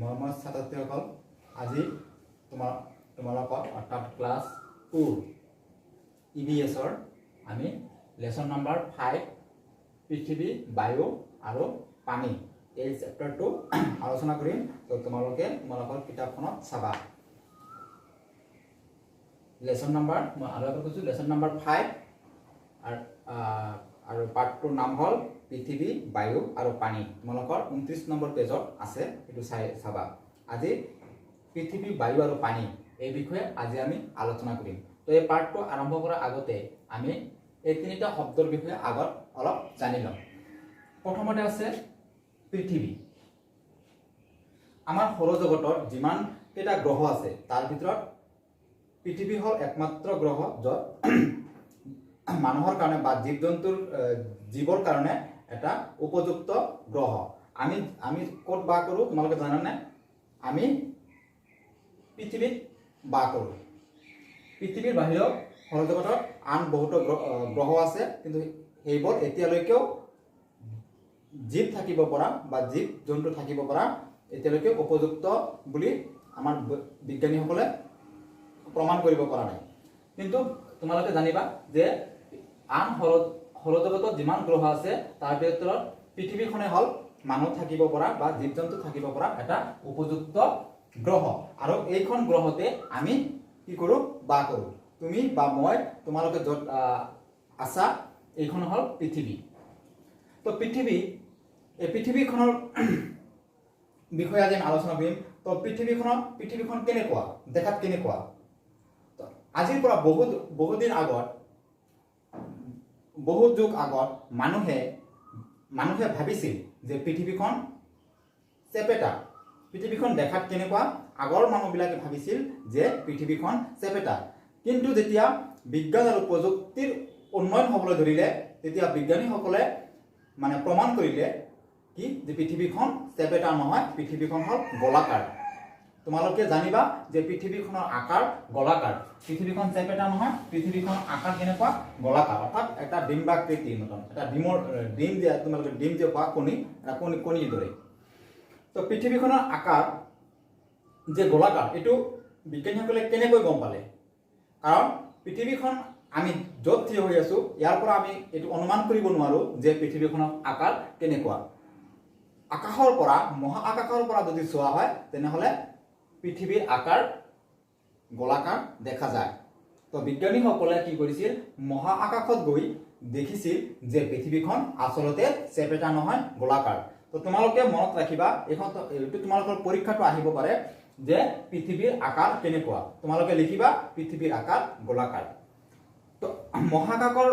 মৰমৰ ছাত্ৰ-ছাত্ৰীসকল, আজি তোমালোকৰ অৰ্থাৎ ক্লাছ 2 ইভিএছৰ আমি লেচন নাম্বাৰ 5 পৃথিৱী, বায়ু আৰু পানী এই চেপ্টাৰটো আলোচনা কৰিম। তো তোমালোকে তোমালোকৰ কিতাপখনত চাবা লেচন নাম্বাৰ, মই আৰু এবাৰ কৈছোঁ, লেচন নাম্বাৰ 5 আৰু পাঠটোৰ নাম হ'ল পৃথিৱী, বায়ু আৰু পানী। তোমালোকৰ 29 নম্বৰ পেজত আছে, সেইটো চাই চাবা। আজি পৃথিৱী, বায়ু আৰু পানী এই বিষয়ে আজি আমি আলোচনা কৰিম। তো এই পাঠটো আৰম্ভ কৰাৰ আগতে আমি এই তিনিটা শব্দৰ বিষয়ে আগত অলপ জানি ল'ম। প্ৰথমতে আছে পৃথিৱী। আমাৰ সৌৰজগতৰ যিমান কেইটা গ্ৰহ আছে তাৰ ভিতৰত পৃথিৱী হ'ল একমাত্ৰ গ্ৰহ য'ত মানুহৰ কাৰণে বা জীৱ জন্তুৰ জীৱৰ কাৰণে এটা উপযুক্ত গ্ৰহ। আমি আমি ক'ত বাস কৰোঁ তোমালোকে জানানে? আমি পৃথিৱীত বাস কৰোঁ। পৃথিৱীৰ বাহিৰেও সৌৰজগতত আন বহুতো গ্ৰহ আছে, কিন্তু সেইবোৰ এতিয়ালৈকেও জীৱ থাকিব পৰা বা জীৱ জন্তু থাকিব পৰা এতিয়ালৈকে উপযুক্ত বুলি আমাৰ বিজ্ঞানীসকলে প্ৰমাণ কৰিব পৰা নাই। কিন্তু তোমালোকে জানিবা যে আন সৌৰজগতত যিমান গ্ৰহ আছে তাৰ ভিতৰত পৃথিৱীখনে হ'ল মানুহ থাকিব পৰা বা জীৱ জন্তু থাকিব পৰা এটা উপযুক্ত গ্ৰহ। আৰু এইখন গ্ৰহতে আমি কি কৰোঁ? বাস কৰোঁ। তুমি বা মই, তোমালোকে য'ত আছা, এইখন হ'ল পৃথিৱী। তো পৃথিৱী, এই পৃথিৱীখনৰ বিষয়ে আজি আমি আলোচনা কৰিম। তো পৃথিৱীখন কেনেকুৱা, দেখাত কেনেকুৱা? তো আজিৰ পৰা বহুত বহুদিন আগত, বহুত যুগ আগত মানুহে মানুহে ভাবিছিল যে পৃথিৱীখন চেপেটা। পৃথিৱীখন দেখাত কেনেকুৱা? আগৰ মানুহবিলাকে ভাবিছিল যে পৃথিৱীখন চেপেটা। কিন্তু যেতিয়া বিজ্ঞান আৰু প্ৰযুক্তিৰ উন্নয়ন হ'বলৈ ধৰিলে, তেতিয়া বিজ্ঞানীসকলে মানে প্ৰমাণ কৰিলে কি যে পৃথিৱীখন চেপেটা নহয়, পৃথিৱীখন হ'ল গোলাকাৰ। তোমালোকে জানিবা যে পৃথিৱীখনৰ আকাৰ গোলাকাৰ। পৃথিৱীখন চেপেটা নহয়, পৃথিৱীখন আকাৰ কেনেকুৱা? গোলাকাৰ, অৰ্থাৎ এটা ডিম্বাকৃতিৰ মতন, এটা ডিমৰ ডিম যে তোমালোকে ডিম যে খোৱা কণী, এটা কণীৰ দৰে। তো পৃথিৱীখনৰ আকাৰ যে গোলাকাৰ, এইটো বিজ্ঞানীসকলে কেনেকৈ গম পালে? কাৰণ পৃথিৱীখন আমি য'ত থিয় হৈ আছোঁ, ইয়াৰ পৰা আমি এইটো অনুমান কৰিব নোৱাৰোঁ যে পৃথিৱীখনৰ আকাৰ কেনেকুৱা। আকাশৰ পৰা, মহা আকাশৰ পৰা যদি চোৱা হয়, তেনেহ'লে পৃথিৱীৰ আকাৰ গোলাকাৰ দেখা যায়। তো বিজ্ঞানীসকলে কি কৰিছিল? মহা আকাশত গৈ দেখিছিল যে পৃথিৱীখন আচলতে চেপেটা নহয়, গোলাকাৰ। তো তোমালোকে মনত ৰাখিবা, এইটো তোমালোকৰ পৰীক্ষাটো আহিব পাৰে যে পৃথিৱীৰ আকাৰ কেনেকুৱা। তোমালোকে লিখিবা পৃথিৱীৰ আকাৰ গোলাকাৰ। তো মহাকাশৰ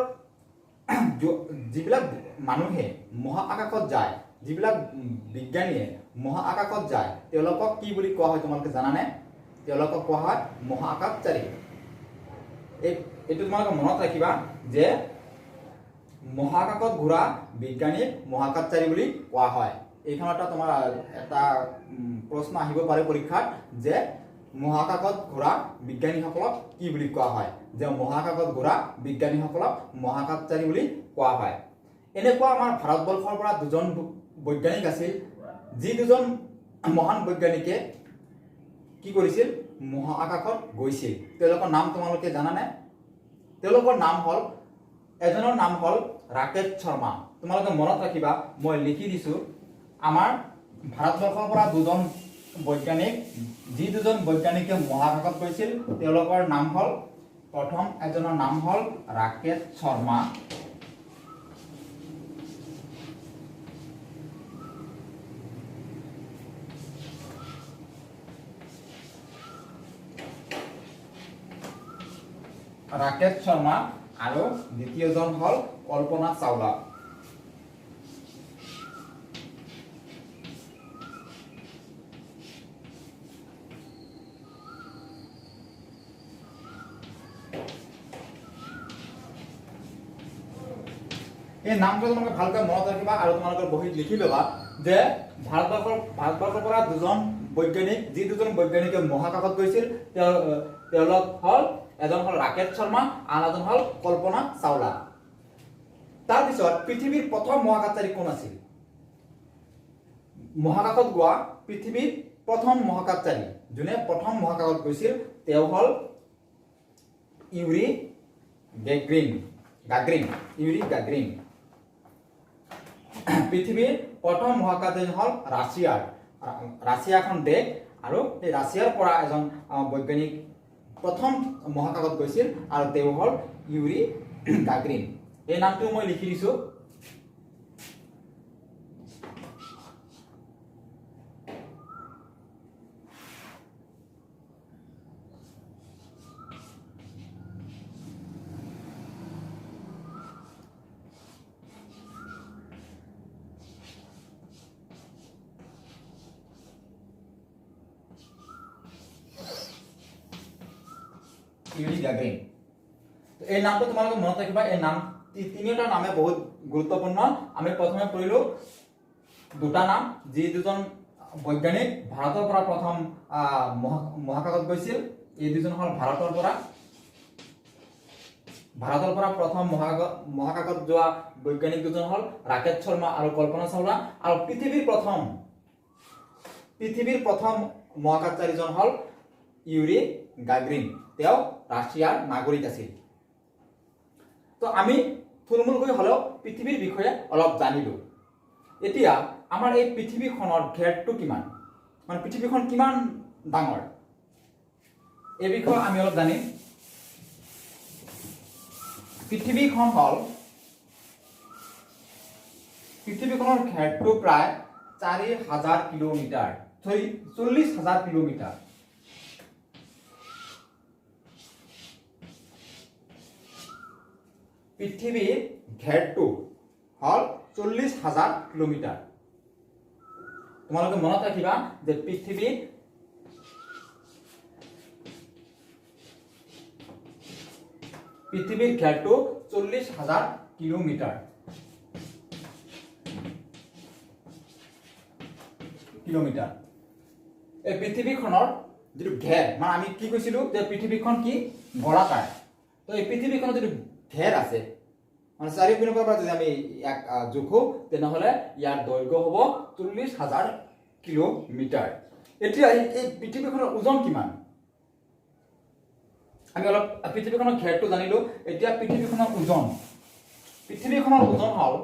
যিবিলাক মানুহে মহা আকাশত যায়, যিবিলাক বিজ্ঞানীয়ে মহা আকাশত যায়, তেওঁলোকক কি বুলি কোৱা হয় তোমালোকে জানানে? তেওঁলোকক কোৱা হয় মহা আকাশচাৰী। এইটো তোমালোকে মনত ৰাখিবা যে মহাকাশত ঘূৰা বিজ্ঞানীক মহাকাশচাৰী বুলি কোৱা হয়। এইখন এটা তোমাৰ এটা প্ৰশ্ন আহিব পাৰে পৰীক্ষাত যে মহাকাশত ঘূৰা বিজ্ঞানীসকলক কি বুলি কোৱা হয়, যে মহাকাশত ঘূৰা বিজ্ঞানীসকলক মহাকাশচাৰী বুলি কোৱা হয়। এনেকুৱা আমাৰ ভাৰতবৰ্ষৰ পৰা দুজন বৈজ্ঞানিক আছিল, যি দুজন মহান বৈজ্ঞানিকে কি কৰিছিল? মহা আকাশত গৈছিল। তেওঁলোকৰ নাম তোমালোকে জানানে? তেওঁলোকৰ নাম হ'ল, এজনৰ নাম হ'ল ৰাকেশ শৰ্মা। তোমালোকে মনত ৰাখিবা, মই লিখি দিছোঁ। আমাৰ ভাৰতবৰ্ষৰ পৰা দুজন বৈজ্ঞানিক, যি দুজন বৈজ্ঞানিকে মহাকাশত গৈছিল, তেওঁলোকৰ নাম হ'ল, প্ৰথম এজনৰ নাম হ'ল ৰাকেশ শৰ্মা, ৰাকেশ শৰ্মা আৰু দ্বিতীয়জন হ'ল কল্পনা চাওলা। এই নামটো তোমালোকে ভালকৈ মনত ৰাখিবা আৰু তোমালোকৰ বহীত লিখি ল'বা যে ভাৰতবৰ্ষৰ পৰা দুজন বৈজ্ঞানিক, যি দুজন বৈজ্ঞানিকে মহাকাশত গৈছিল, তেওঁলোক হ'ল, এজন হ'ল ৰাকেশ শৰ্মা, আন এজন হ'ল কল্পনা চাওলা। তাৰপিছত পৃথিৱীৰ প্ৰথম মহাকাশচাৰী কোন আছিল? মহাকাশত গোৱা পৃথিৱীৰ প্ৰথম মহাকাশচাৰী, যোনে প্ৰথম মহাকাশত গৈছিল, তেওঁ হ'ল ইউৰি গেগ্ৰিন গাগ্ৰিন, ইউৰি গাগ্ৰিন। পৃথিৱীৰ প্ৰথম মহাকাশযান হ'ল ৰাছিয়াৰ, ৰাছিয়া এখন দেশ আৰু সেই ৰাছিয়াৰ পৰা এজন বৈজ্ঞানিক প্ৰথম মহাকাশত গৈছিল আৰু তেওঁ হ'ল ইউৰি গাগ্ৰিন। এই নামটো মই লিখি দিছোঁ। ইউৰি গাগ্ৰিন, এই নামটো তোমালোকে মনত ৰাখিবা। এই নাম তিনিওটা নামে বহুত গুৰুত্বপূৰ্ণ। আমি প্ৰথমে পঢ়িলো দুটা নাম, যি দুজন বৈজ্ঞানিক ভাৰতৰ পৰা প্ৰথম মহাকাশত গৈছিল। এই দুজন হ'ল ভাৰতৰ পৰা প্ৰথম মহাকাশত যোৱা বৈজ্ঞানিক দুজন হ'ল ৰাকেশ শৰ্মা আৰু কল্পনা চাওলা। আৰু পৃথিৱীৰ প্ৰথম মহাকাশচাৰীজন হ'ল ইউৰি গাগ্ৰিন। তেওঁ ৰাছিয়াৰ নাগৰিক আছিল। তো আমি থুলমূলকৈ হ'লেও পৃথিৱীৰ বিষয়ে অলপ জানিলোঁ। এতিয়া আমাৰ এই পৃথিৱীখনৰ ঘেৰটো কিমান, মানে পৃথিৱীখন কিমান ডাঙৰ, এই বিষয়ে আমি অলপ জানিম। পৃথিৱীখনৰ ঘেৰটো প্ৰায় 4000 কিলোমিটাৰ, চৰি, 40,000 কিলোমিটাৰ। পৃথিৱীৰ ঘেৰটো হ'ল 40,000 কিলোমিটাৰ। তোমালোকে মনত ৰাখিবা যে পৃথিৱীৰ ঘেৰটো 40,000 কিলোমিটাৰ কিলোমিটাৰ। এই পৃথিৱীখনৰ যিটো ঘেৰ, মানে আমি কি কৈছিলো যে পৃথিৱীখন কি গোলাকাৰ। তো এই পৃথিৱীখনৰ যিটো ঘেৰ আছে, মানে চাৰিওপিনৰ পৰা যদি আমি ইয়াক জোখো, তেনেহ'লে ইয়াৰ দৈৰ্ঘ্য হ'ব 40,000 কিলোমিটাৰ। এতিয়া এই পৃথিৱীখনৰ ওজন কিমান? আমি অলপ পৃথিৱীখনৰ ঘেৰটো জানিলো। এতিয়া পৃথিৱীখনৰ ওজন, পৃথিৱীখনৰ ওজন হ'ল,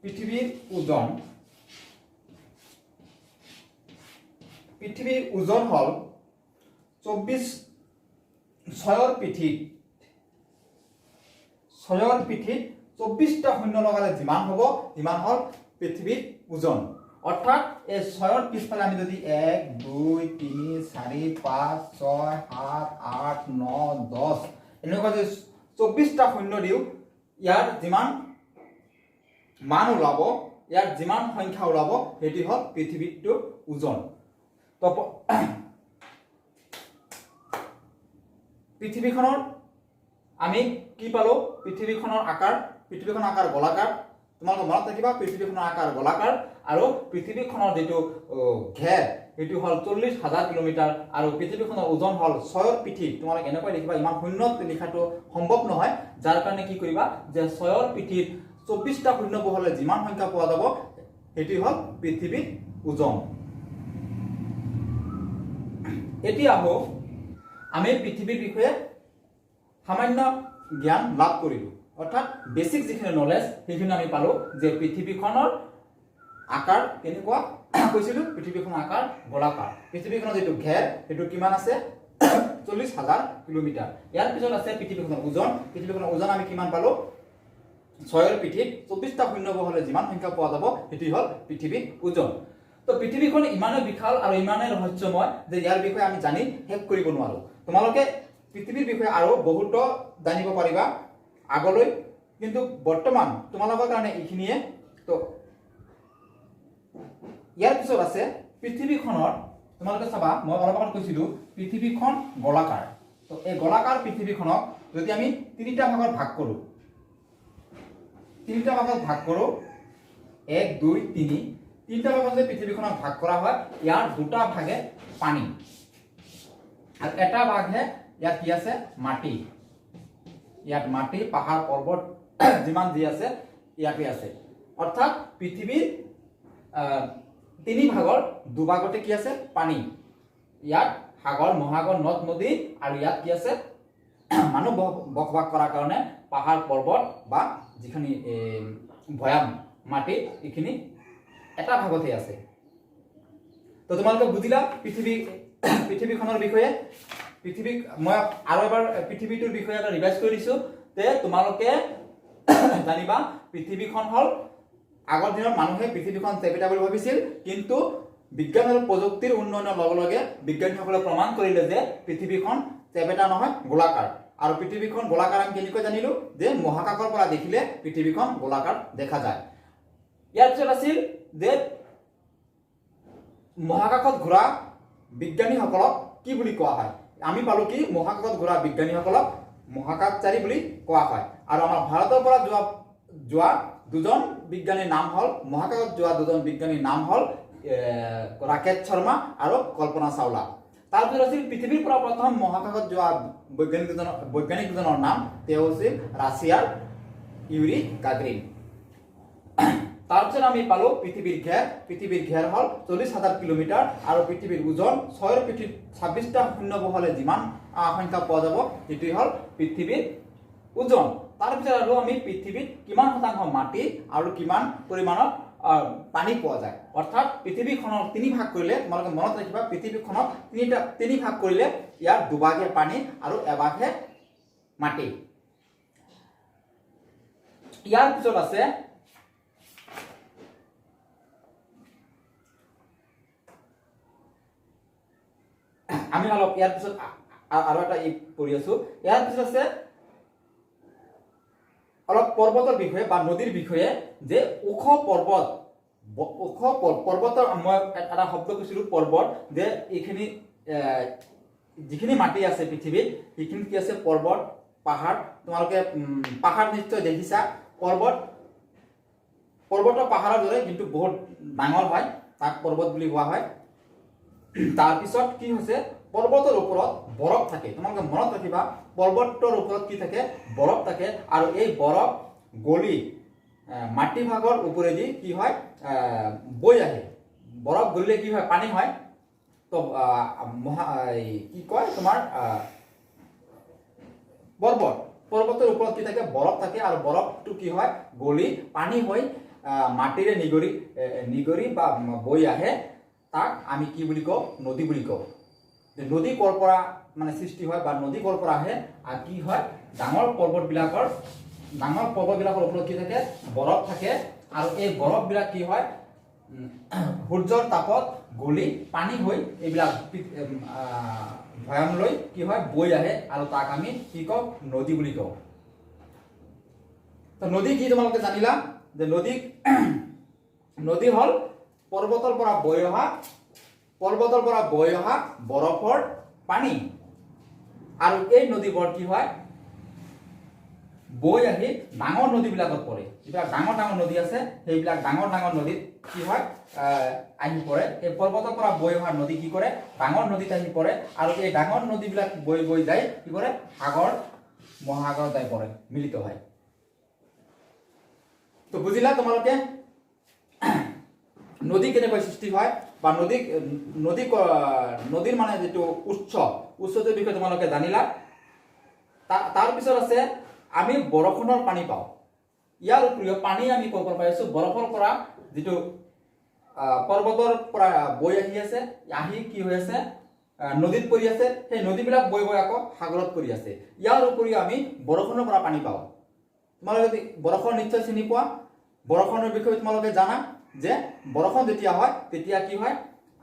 পৃথিৱীৰ ওজন হ'ল 24, ছয়ৰ পিঠিত 24টা শূন্য লগালে যিমান হ'ব, সিমান হ'ল পৃথিৱীৰ ওজন। অৰ্থাৎ এই ছয়ৰ পিছফালে আমি যদি 1, 2, 3, 4, 5, 6, 7, 8, 9, 10 এনেকুৱা যদি 24টা শূন্য দিওঁ, ইয়াৰ যিমান মান ওলাব, ইয়াৰ যিমান সংখ্যা ওলাব, সেইটো হ'ল পৃথিৱীটোৰ ওজন। তো পৃথিৱীখনৰ আমি কি পালো? পৃথিৱীখনৰ আকাৰ গোলাকাৰ। তোমালোকে মনত ৰাখিবা, পৃথিৱীখনৰ আকাৰ গোলাকাৰ আৰু পৃথিৱীখনৰ যিটো ঘেৰ, সেইটো হ'ল 40,000 কিলোমিটাৰ আৰু পৃথিৱীখনৰ ওজন হ'ল ছয়ৰ পিঠিত, তোমালোকে এনেকৈ লিখিবা, ইমান শূন্যত লিখাটো সম্ভৱ নহয়, যাৰ কাৰণে কি কৰিবা যে ছয়ৰ পিঠিত 24টা শূন্য বহালে যিমান সংখ্যা পোৱা যাব, সেইটো হ'ল পৃথিৱীৰ ওজন। এতিয়া আহো, আমি পৃথিৱীৰ বিষয়ে সামান্য জ্ঞান লাভ কৰিলোঁ, অৰ্থাৎ বেছিক যিখিনি নলেজ সেইখিনি আমি পালোঁ যে পৃথিৱীখনৰ আকাৰ কেনেকুৱা কৈছিলোঁ, পৃথিৱীখনৰ আকাৰ গোলাকাৰ, পৃথিৱীখনৰ যিটো ঘেৰ সেইটো কিমান আছে, 40,000 কিলোমিটাৰ। ইয়াৰ পিছত আছে পৃথিৱীখনৰ ওজন। পৃথিৱীখনৰ ওজন আমি কিমান পালোঁ? ছয়ৰ পিঠিত 24টা শূন্য বহালে যিমান সংখ্যা পোৱা যাব, সেইটো হ'ল পৃথিৱীৰ ওজন। তো পৃথিৱীখন ইমানেই বিশাল আৰু ইমানেই ৰহস্যময় যে ইয়াৰ বিষয়ে আমি জানি শেষ কৰিব নোৱাৰোঁ। তোমালোকে পৃথিৱীৰ বিষয়ে আৰু বহুতো জানিব পাৰিবা আগলৈ, কিন্তু বৰ্তমান তোমালোকৰ কাৰণে এইখিনিয়ে। তো ইয়াৰ পিছত আছে পৃথিৱীখনৰ, তোমালোকে চাবা, মই অলপ আগত কৈছিলোঁ পৃথিৱীখন গোলাকাৰ। তো এই গোলাকাৰ পৃথিৱীখনক যদি আমি তিনিটা ভাগত ভাগ কৰোঁ, তিনিটা ভাগত ভাগ কৰোঁ, 1, 2, 3, তিনিটা ভাগত যদি পৃথিৱীখনক ভাগ কৰা হয়, ইয়াৰ দুটা ভাগে পানী আৰু এটা ভাগহে ইয়াত কি আছে, মাটি। ইয়াত মাটি, পাহাৰ, পৰ্বত যিমান যি আছে ইয়াতে আছে। অৰ্থাৎ পৃথিৱীৰ তিনি ভাগৰ দুভাগতে কি আছে? পানী। ইয়াত সাগৰ, মহাসাগৰ, নদ নদী আৰু ইয়াত কি আছে? মানুহ বসবাস কৰাৰ কাৰণে পাহাৰ পৰ্বত বা যিখিনি ভৈয়াম মাটি এইখিনি এটা ভাগতে আছে। তো তোমালোকে বুজিলা পৃথিৱীখনৰ বিষয়ে। পৃথিৱীক মই আৰু এবাৰ পৃথিৱীটোৰ বিষয়ে এটা ৰিভাইজ কৰি দিছোঁ তে তোমালোকে জানিবা পৃথিৱীখন হ'ল, আগৰ দিনত মানুহে পৃথিৱীখন চেপেটা বুলি ভাবিছিল, কিন্তু বিজ্ঞান আৰু প্ৰযুক্তিৰ উন্নয়নৰ লগে লগে বিজ্ঞানীসকলে প্ৰমাণ কৰিলে যে পৃথিৱীখন চেপেটা নহয়, গোলাকাৰ। আৰু পৃথিৱীখন গোলাকাৰ আমি কেনেকৈ জানিলো? যে মহাকাশৰ পৰা দেখিলে পৃথিৱীখন গোলাকাৰ দেখা যায়। ইয়াৰ পিছত আছিল যে মহাকাশত ঘূৰা বিজ্ঞানীসকলক কি বুলি কোৱা হয়? আমি পালো কি, মহাকাশত ঘূৰা বিজ্ঞানীসকলক মহাকাশচাৰী বুলি কোৱা হয়। আৰু আমাৰ ভাৰতৰ পৰা যোৱা দুজন বিজ্ঞানীৰ নাম হ'ল, মহাকাশত যোৱা দুজন বিজ্ঞানীৰ নাম হ'ল ৰাকেশ শৰ্মা আৰু কল্পনা চাওলা। তাৰপিছত আছিল পৃথিৱীৰ পৰা প্ৰথম মহাকাশত যোৱা বৈজ্ঞানিক দুজনৰ নাম, তেওঁ আছিল ৰাছিয়াৰ ইউৰি গাগৰিন। তাৰপিছত আমি পালো পৃথিৱীৰ ঘেৰ। পৃথিৱীৰ ঘেৰ হ'ল 40,000 কিলোমিটাৰ আৰু পৃথিৱীৰ ওজন 6ৰ পিঠিত 26টা শূন্য বহালে যিমান সংখ্যা পোৱা যাব সেইটোৱেই হ'ল পৃথিৱীৰ ওজন। তাৰপিছত আৰু আমি পৃথিৱীত কিমান শতাংশ মাটি আৰু কিমান পৰিমাণৰ পানী পোৱা যায়, অৰ্থাৎ পৃথিৱীখনক তিনি ভাগ কৰিলে, তোমালোকে মনত ৰাখিবা, পৃথিৱীখনক তিনি ভাগ কৰিলে ইয়াৰ দুভাগে পানী আৰু এভাগহে মাটি। ইয়াৰ পিছত আছে আমি অলপ ইয়াৰ পিছত আৰু এটা ই পঢ়ি আছো। ইয়াৰ পিছত আছে অলপ পৰ্বতৰ বিষয়ে বা নদীৰ বিষয়ে, যে ওখ পৰ্বত, ওখ পৰ্বতৰ মই এটা শব্দ কৈছিলো পৰ্বত, যে এইখিনি যিখিনি মাটি আছে পৃথিৱীত সেইখিনি কি আছে? পৰ্বত, পাহাৰ। তোমালোকে পাহাৰ নিশ্চয় দেখিছা। পৰ্বতৰ পাহাৰৰ দৰে কিন্তু বহুত ডাঙৰ হয়, তাক পৰ্বত বুলি কোৱা হয়। তাৰপিছত কি হৈছে, পৰ্বতৰ ওপৰত বৰফ থাকে। তোমালোকে মনত ৰাখিবা, পৰ্বতৰ ওপৰত কি থাকে? বৰফ থাকে। আৰু এই বৰফ গলি মাটিভাগৰ ওপৰেদি কি হয়? বৈ আহে। বৰফ গলিলে কি হয়? পানী হয়। তো কি কয় তোমাৰ পৰ্বত, পৰ্বতৰ ওপৰত কি থাকে? বৰফ থাকে। আৰু বৰফটো কি হয়? গলি পানী হৈ মাটিৰে নিগৰি বা বৈ আহে। তাক আমি কি বুলি কওঁ? নদী বুলি কওঁ। নদী ক'ৰ পৰা মানে সৃষ্টি হয় বা নদী ক'ৰ পৰা আহে আৰু কি হয়? ডাঙৰ পৰ্বতবিলাকৰ ওপৰত কি থাকে? বৰফ থাকে। আৰু এই বৰফবিলাক কি হয়? সূৰ্যৰ তাপত গলি পানী হৈ এইবিলাক ভৈয়ামলৈ কি হয়? বৈ আহে। আৰু তাক আমি কি কওঁ? নদী বুলি কওঁ। তো নদী কি তোমালোকে জানিলা যে নদী হ'ল পৰ্বতৰ পৰা বৈ অহা, পৰ্বতৰ পৰা বৈ অহা বৰফৰ পানী। আৰু এই নদীবোৰ কি হয়? বৈ আহি ডাঙৰ নদীবিলাকত পৰে। যিবিলাক ডাঙৰ ডাঙৰ নদী আছে সেইবিলাক ডাঙৰ ডাঙৰ নদীত কি হয়? আহি পৰে। এই পৰ্বতৰ পৰা বৈ অহা নদী কি কৰে? ডাঙৰ নদীত আহি পৰে। আৰু এই ডাঙৰ নদীবিলাক বৈ বৈ যাই কি কৰে? সাগৰ, মহাসাগৰত যাই পৰে, মিলিত হয়। তো বুজিলা তোমালোকে নদী কেনেকৈ সৃষ্টি হয় বা নদীৰ মানে যিটো উৎস, উৎসটোৰ বিষয়ে তোমালোকে জানিলা। তাৰপিছত আছে আমি বৰষুণৰ পানী পাওঁ। ইয়াৰ উপৰিও পানী আমি ক'ৰ পৰা পাই আছো? বৰফৰ পৰা, যিটো পৰ্বতৰ পৰা বৈ আহি আছে, আহি কি হৈ আছে? নদীত পৰি আছে। সেই নদীবিলাক বৈ বৈ আকৌ সাগৰত পৰি আছে। ইয়াৰ উপৰিও আমি বৰষুণৰ পৰা পানী পাওঁ। তোমালোকে যদি বৰষুণ নিশ্চয় চিনি পোৱা, বৰষুণৰ বিষয়ে তোমালোকে জানা যে বৰষুণ যেতিয়া হয় তেতিয়া কি হয়?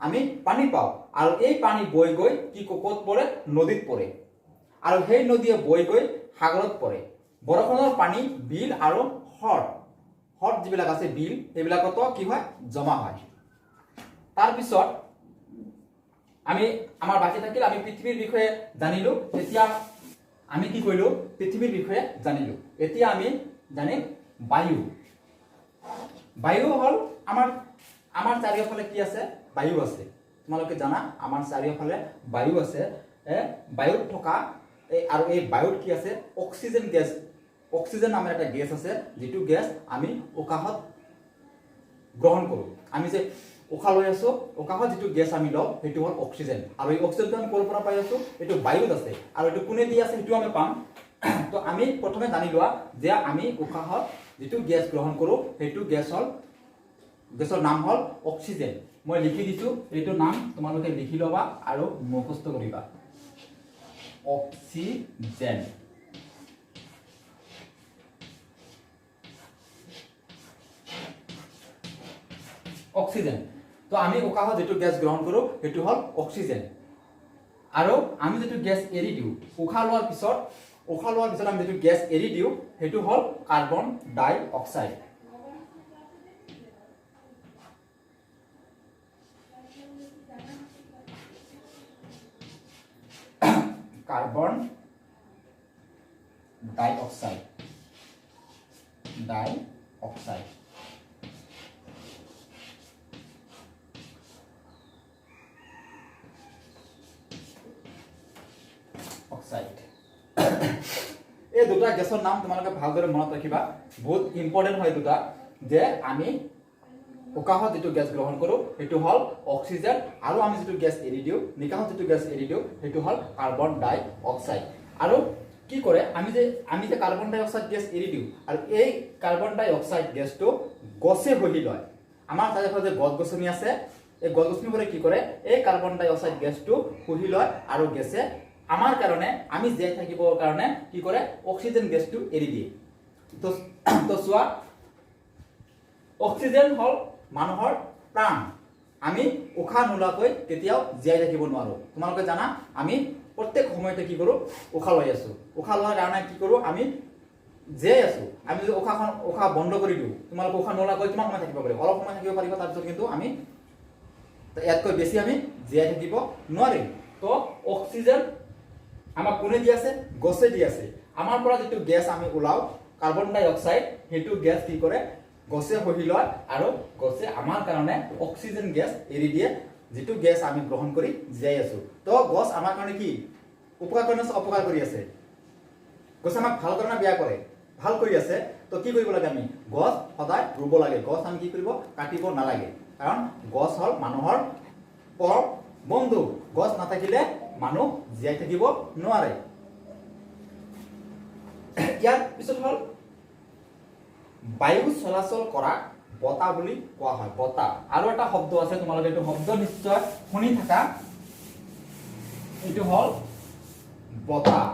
আমি পানী পাওঁ। আৰু এই পানী বৈ গৈ কি ক'ত পৰে? নদীত পৰে। আৰু সেই নদীয়ে বৈ গৈ সাগৰত পৰে। বৰষুণৰ পানী বিল আৰু হ্ৰদ, হ্ৰদ যিবিলাক আছে বিল, সেইবিলাকতো কি হয়? জমা হয়। তাৰপিছত আমি আমাৰ বাকী থাকিল, আমি পৃথিৱীৰ বিষয়ে জানিলো। এতিয়া আমি কি কৰিলো? পৃথিৱীৰ বিষয়ে জানিলো। এতিয়া আমি জানিম বায়ু। বায়ু হ'ল আমাৰ চাৰিওফালে কি আছে? বায়ু আছে। তোমালোকে জানা আমাৰ চাৰিওফালে বায়ু আছে। বায়ুত থকা এই আৰু এই বায়ুত কি আছে? অক্সিজেন গেছ, অক্সিজেন নামৰ এটা গেছ আছে, যিটো গেছ আমি উশাহত গ্ৰহণ কৰোঁ। আমি যে উশাহ লৈ আছোঁ। উশাহত যিটো গেছ আমি লওঁ, সেইটো হ'ল অক্সিজেন। আৰু এই অক্সিজেনটো আমি ক'ৰ পৰা পাই আছোঁ? এইটো বায়ুত আছে। আৰু এইটো কোনে দি আছে, সেইটো আমি পাম। তো আমি প্ৰথমে জানি লোৱা যে আমি উশাহত যিটো গেছ গ্ৰহণ কৰোঁ, সেইটো গেছ হ'ল, গেছৰ নাম হ'ল অক্সিজেন। মই লিখি দিছোঁ, এইটো নাম তোমালোকে লিখি ল'বা আৰু মুখস্থ কৰিবা, অক্সিজেন। অক্সিজেন। তো আমি উশাহত যিটো গেছ গ্ৰহণ কৰোঁ, সেইটো হ'ল অক্সিজেন। আৰু আমি যিটো গেছ এৰি দিওঁ উশাহ লোৱাৰ পিছত আমি যিটো গেছ এৰি দিওঁ, সেইটো হ'ল কাৰ্বন ডাই oxide. Carbon dioxide, dioxide. Oxide. এই দুটা গেছৰ নাম তোমালোকে ভালদৰে মনত ৰাখিবা, বহুত ইম্পৰ্টেণ্ট হয় দুটা, যে আমি উশাহত যিটো গেছ গ্ৰহণ কৰোঁ, সেইটো হ'ল অক্সিজেন আৰু আমি যিটো গেছ এৰি দিওঁ, নিশাহত যিটো গেছ এৰি দিওঁ, সেইটো হ'ল কাৰ্বন ডাই অক্সাইড। আৰু কি কৰে, আমি যে কাৰ্বন ডাই অক্সাইড গেছ এৰি দিওঁ আৰু এই কাৰ্বন ডাই অক্সাইড গেছটো গছে শুহি লয়। আমাৰ চাৰিওফালে যে গছ গছনি আছে, এই গছ গছনিবোৰে কি কৰে? এই কাৰ্বন ডাই অক্সাইড গেছটো শুহি লয় আৰু গেছে আমাৰ কাৰণে, আমি জীয়াই থাকিবৰ কাৰণে কি কৰে? অক্সিজেন গেছটো এৰি দিয়ে। তো চোৱা, অক্সিজেন হ'ল মানুহৰ প্ৰাণ। আমি উশাহ নোলোৱাকৈ কেতিয়াও জীয়াই থাকিব নোৱাৰোঁ। তোমালোকে জানা, আমি প্ৰত্যেক সময়তে কি কৰোঁ? উশাহ লৈ আছোঁ। উশাহ লোৱাৰ কাৰণে কি কৰোঁ? আমি জীয়াই আছোঁ। আমি যদি উশাহ বন্ধ কৰি দিওঁ, তোমালোকে উশাহ নোলোৱাকৈ কিমান সময় থাকিব পাৰিব? অলপ সময় থাকিব পাৰিব। তাৰপিছত কিন্তু আমি ইয়াতকৈ বেছি আমি জীয়াই থাকিব নোৱাৰিম। তো অক্সিজেন আমাক কোনে দি আছে? গছে দি আছে। আমাৰ পৰা যিটো গেছ আমি ওলাওঁ, কাৰ্বন ডাই অক্সাইড, সেইটো গেছ কি কৰে? গছে শুহি লয় আৰু গছে আমাৰ কাৰণে অক্সিজেন গেছ এৰি দিয়ে, যিটো গেছ আমি গ্ৰহণ কৰি জীয়াই আছো। তো গছ আমাৰ কাৰণে কি উপকাৰ কৰি আছে, অপকাৰ কৰি আছে? গছে আমাক ভাল কৰে না বেয়া কৰে? ভাল কৰি আছে। তো কি কৰিব লাগে? আমি গছ সদায় ৰুব লাগে। গছ আমি কি কৰিব? কাটিব নালাগে। কাৰণ গছ হ'ল মানুহৰ পৰম বন্ধু। গছ নাথাকিলে মানুহ জীয়াই থাকিব নোৱাৰে। ইয়াৰ পিছত হ'ল বায়ু চলাচল কৰা বতাহ বুলি কোৱা হয়, বতাহ। আৰু এটা শব্দ আছে, তোমালোকে এইটো শব্দ নিশ্চয় শুনি থাকা, এইটো হ'ল বতাহ।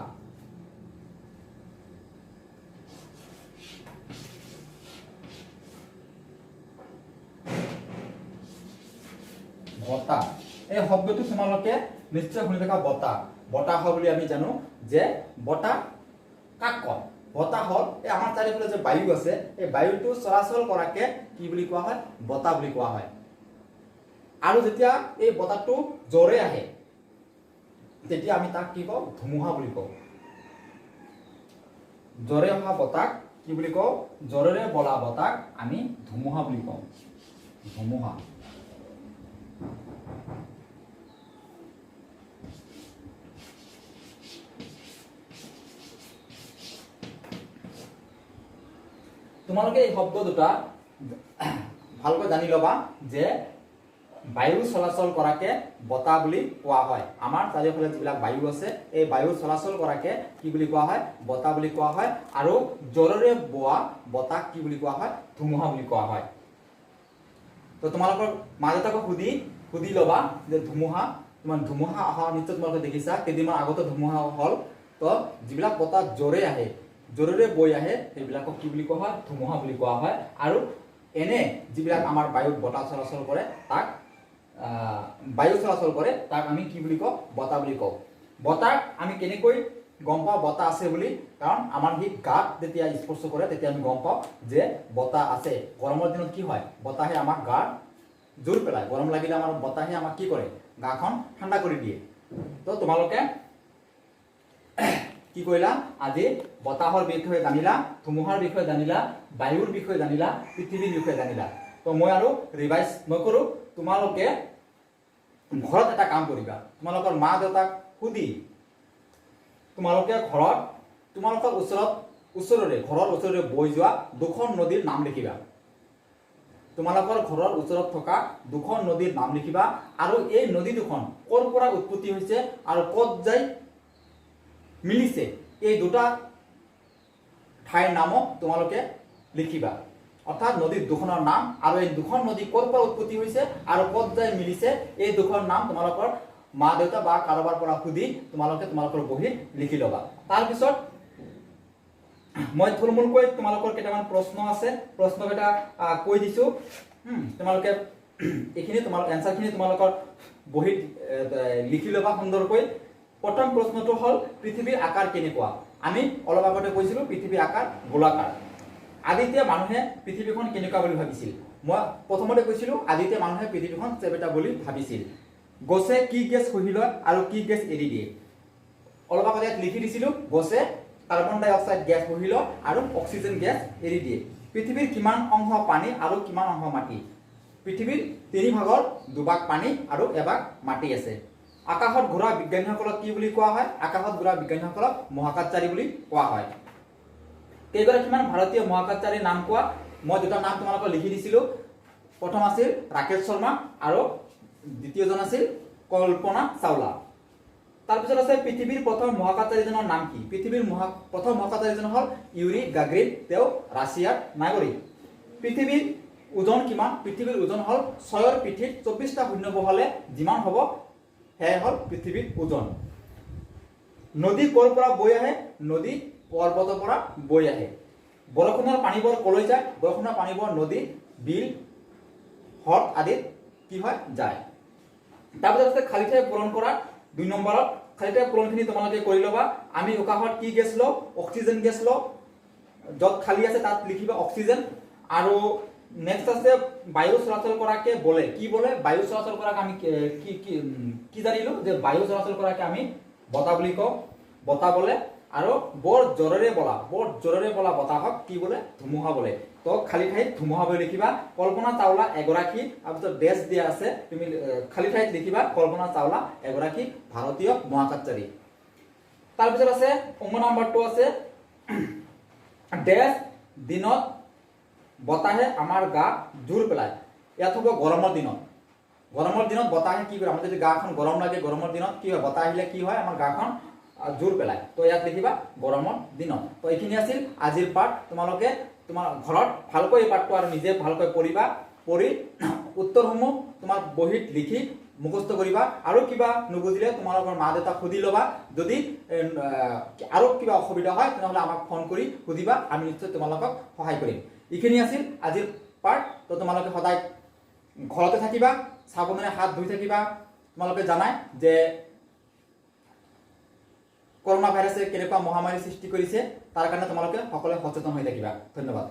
বতাহ, এই শব্দটো তোমালোকে নিশ্চয় শুনি থাকা, বতাহ। বতাহ হয় বুলি আমি জানো যে বতাহ কাক কয়? বতাহ হ'ল এই আমাৰ চাৰিওফালে যে বায়ু আছে, এই বায়ুটো চলাচল কৰাকে কি বুলি কোৱা হয়? বতাহ বুলি কোৱা হয়। আৰু যেতিয়া এই বতাহটো জোৰে আহে, তেতিয়া আমি তাক কি কওঁ? ধুমুহা বুলি কওঁ। জোৰে অহা বতাহ কি বুলি কওঁ? জোৰেৰে বলা বতাহ আমি ধুমুহা বুলি কওঁ, ধুমুহা। তোমালোকে এই শব্দ দুটা ভালকৈ জানি ল'বা যে বায়ু চলাচল কৰাকে বতাহ বুলি কোৱা হয়। আমাৰ চাৰিওফালে যিবিলাক বায়ু আছে, এই বায়ু চলাচল কৰাকে কি বুলি কোৱা হয়? বতাহ বুলি কোৱা হয়। আৰু জোৰেৰে বোৱা বতাহ কি বুলি কোৱা হয়? ধুমুহা বুলি কোৱা হয়। তো তোমালোকৰ মা দেউতাকক সুধি সুধি ল'বা যে ধুমুহা, তোমাৰ ধুমুহা অহা নিশ্চয় তোমালোকে দেখিছা, কেইদিনমান আগতে ধুমুহা হ'ল। তো যিবিলাক বতাহ জোৰে আহে, জোৰেৰে বৈ আহে, সেইবিলাকক কি বুলি কোৱা হয়? ধুমুহা বুলি কোৱা হয়। আৰু এনে যিবিলাক আমাৰ বায়ুত বতাহ চলাচল কৰে, তাক বায়ু চলাচল কৰে, তাক আমি কি বুলি কওঁ? বতাহ বুলি কওঁ। বতাহ আমি কেনেকৈ গম পাওঁ বতাহ আছে বুলি? কাৰণ আমাৰ সি গাত যেতিয়া স্পৰ্শ কৰে, তেতিয়া আমি গম পাওঁ যে বতাহ আছে। গৰমৰ দিনত কি হয়? বতাহে আমাক গা জোৰ পেলায়। গৰম লাগিলে আমাৰ বতাহে আমাক কি কৰে? গাখন ঠাণ্ডা কৰি দিয়ে। তো তোমালোকে কি কৰিলা আজি? বতাহৰ বিষয়ে জানিলা, ধুমুহাৰ বিষয়ে জানিলা, বায়ুৰ বিষয়ে জানিলা, পৃথিৱীৰ বিষয়ে জানিলা। তো মই আৰু ৰিভাইজ নকৰোঁ। তোমালোকে ঘৰত এটা কাম কৰিবা। তোমালোকৰ মা দেউতাক সুধি তোমালোকে ঘৰত তোমালোকৰ ওচৰত ওচৰৰে ঘৰৰ ওচৰৰে বৈ যোৱা দুখন নদীৰ নাম লিখিবা। তোমালোকৰ ঘৰৰ ওচৰত থকা দুখন নদীৰ নাম লিখিবা আৰু এই নদী দুখন ক'ৰ পৰা উৎপত্তি হৈছে আৰু ক'ত যাই মিলিছে, এই দুটা ঠাইৰ নামো তোমালোকে লিখিবা। অৰ্থাৎ নদী দুখনৰ নাম আৰু এই দুখন নদী ক'ৰ পৰা উৎপত্তি হৈছে আৰু ক'ত যাই মিলিছে, এই দুখন নাম তোমালোকৰ মা দেউতা বা কাৰোবাৰ পৰা সুধি তোমালোকে তোমালোকৰ বহীত লিখি ল'বা। তাৰপিছত মই থুলমূলকৈ তোমালোকৰ কেইটামান প্ৰশ্ন আছে, প্ৰশ্নকেইটা কৈ দিছোঁ। তোমালোকে এইখিনি তোমালোক এনচাৰখিনি তোমালোকৰ বহীত লিখি ল'বা সুন্দৰকৈ। প্ৰথম প্ৰশ্নটো হ'ল, পৃথিৱীৰ আকাৰ কেনেকুৱা? আমি অলপ আগতে কৈছিলোঁ, পৃথিৱীৰ আকাৰ গোলাকাৰ। আদিতে মানুহে পৃথিৱীখন কেনেকুৱা বুলি ভাবিছিল? মই প্ৰথমতে কৈছিলোঁ, আদিতে মানুহে পৃথিৱীখন চেপেটা বুলি ভাবিছিল। গছে কি গেছ শুহি লয় আৰু কি গেছ এৰি দিয়ে? অলপ আগতে ইয়াত লিখি দিছিলোঁ, গছে কাৰ্বন ডাই অক্সাইড গেছ শুহি লয় আৰু অক্সিজেন গেছ এৰি দিয়ে। পৃথিৱীৰ কিমান অংশ পানী আৰু কিমান অংশ মাটি? পৃথিৱীৰ তিনি ভাগৰ দুভাগ পানী আৰু এভাগ মাটি আছে। আকাশত ঘূৰা বিজ্ঞানীসকলক কি বুলি কোৱা হয়? আকাশত ঘূৰা বিজ্ঞানীসকলক মহাকাশচাৰী বুলি কোৱা হয়। কেইগৰাকীমান ভাৰতীয় মহাকাশচাৰীৰ নাম কোৱা। মই দুটা নাম তোমালোকক লিখি দিছিলোঁ। প্ৰথম আছিল ৰাকেশ শৰ্মা আৰু দ্বিতীয়জন আছিল কল্পনা চাওলা। তাৰপিছত আছে, পৃথিৱীৰ প্ৰথম মহাকাশচাৰীজনৰ নাম কি? পৃথিৱীৰ প্ৰথম মহাকাশচাৰীজন হ'ল ইউৰি গাগৰিন, তেওঁ ৰাছিয়াৰ নাগৰিক। পৃথিৱীৰ ওজন কিমান? পৃথিৱীৰ ওজন হ'ল 6ৰ পিঠিত 24টা শূন্য বহালে যিমান হ'ব, সেয়াই হ'ল পৃথিৱীৰ ওজন। নদী ক'ৰ পৰা বৈ আহে? নদী পৰ্বতৰ পৰা বৈ আহে। বৰষুণৰ পানীবোৰ ক'লৈ যায়? বৰষুণৰ পানীবোৰ নদী, বিল, হ্ৰদ আদিত কি হয়, যায়। তাৰপিছত আছে খালী ঠাই পূৰণ কৰা। 2 নম্বৰত খালী ঠাই পূৰণখিনি তোমালোকে কৰি ল'বা। আমি উশাহত কি গেছ লওঁ? অক্সিজেন গেছ লওঁ। য'ত খালী আছে তাত লিখিবা অক্সিজেন। আৰু নেক্সট আছে, বায়ু চলাচল কৰাকে বলে কি বলে? বায়ু চলাচল কৰাকে আমি কি কি কি জানিলো যে বায়ু চলাচল কৰাকে আমি বতাহ বুলি কওঁ, বতাহ বলে। আৰু বৰ জোৰেৰে বলা বতাহক কি বোলে? ধুমুহা বোলে। তো খালী ঠাইত ধুমুহা বুলি লিখিবা। কল্পনা চাওলা এগৰাকী, তাৰপিছত ডেছ দিয়া আছে, তুমি খালী ঠাইত লিখিবা কল্পনা চাওলা এগৰাকী ভাৰতীয় মহাকাশচাৰী। তাৰপিছত আছে অঙ্ক নাম্বাৰটো আছে, ডেছ দিনত বতাহে আমাৰ গা জোৰ পেলায়। ইয়াত হ'ব গৰমৰ দিনত। গৰমৰ দিনত বতাহে কি কৰে? আমাৰ যদি গাখন গৰম লাগে, গৰমৰ দিনত কি হয়? বতাহ আহিলে কি হয়? আমাৰ গাখন জোৰ পেলায়। তো ইয়াত লিখিবা গৰমৰ দিনত। তো এইখিনি আছিল আজিৰ পাঠ। তোমালোকে তোমাৰ ঘৰত ভালকৈ এই পাঠটো আৰু নিজে ভালকৈ পঢ়িবা, পঢ়ি উত্তৰসমূহ তোমাৰ বহীত লিখি মুখস্থ কৰিবা আৰু কিবা নুবুজিলে তোমালোকৰ মা দেউতাক সুধি ল'বা। যদি আৰু কিবা অসুবিধা হয়, তেনেহ'লে আমাক ফোন কৰি সুধিবা, আমি নিশ্চয় তোমালোকক সহায় কৰিম। এইখিনি আছিল আজিৰ পাঠ। তো তোমালোকে সদায় ঘৰতে থাকিবা, চাবোনেৰে হাত ধুই থাকিবা। তোমালোকে জানাই যে কৰোণা ভাইৰাছে কেনেকুৱা মহামাৰীৰ সৃষ্টি কৰিছে, তাৰ কাৰণে তোমালোকে সকলোৱে সচেতন হৈ থাকিবা। ধন্যবাদ।